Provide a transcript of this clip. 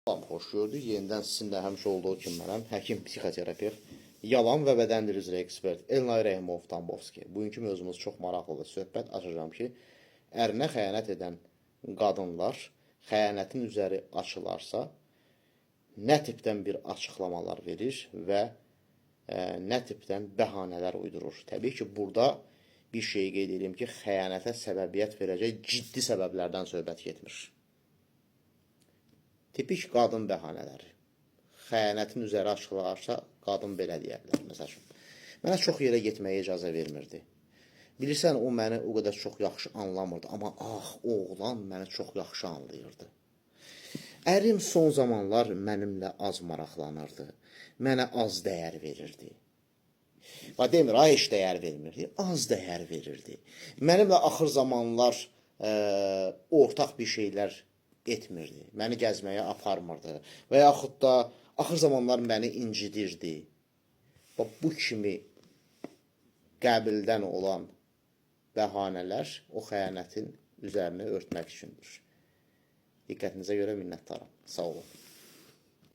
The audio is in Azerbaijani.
Salam, xoş gördük. Yenidən sizinlə həmişə olduğu kimi mənəm, həkim, psixoterapevt, yalan və bədən dili üzrə ekspert Elnay Rəhimov Tambovski. Bugünkü mövzumuz çox maraqlıdır. Söhbət açacağam ki, ərinə xəyanət edən qadınlar xəyanətin üzəri açılarsa, nə tipdən bir açıqlamalar verir və nə tipdən bəhanələr uydurur. Təbii ki, burada bir şeyi qeyd edim ki, xəyanətə səbəbiyyət verəcək ciddi səbəblərdən söhbət getmir. Tipik qadın bəhanələri. Xəyanətin üzəri açılarsa, qadın belə deyə bilər. Məsəl üçün, mənə çox yerə getməyə icazə vermirdi. Bilirsən, o məni o qədər çox yaxşı anlamırdı, amma ax, o oğlan məni çox yaxşı anlayırdı. Ərim son zamanlar mənimlə az maraqlanırdı. Mənə az dəyər verirdi. Va demir, ay heç dəyər vermirdi, az dəyər verirdi. Mənimlə axır zamanlar ortaq bir şeylər etmirdi. Məni gəzməyə aparmırdı və yaxud da axır zamanlar məni incidirdi. Bax bu kimi qəbildən olan bəhanələr o xəyanətin üzərini örtmək üçündür. Diqqətinizə görə minnətdaram. Sağ olun.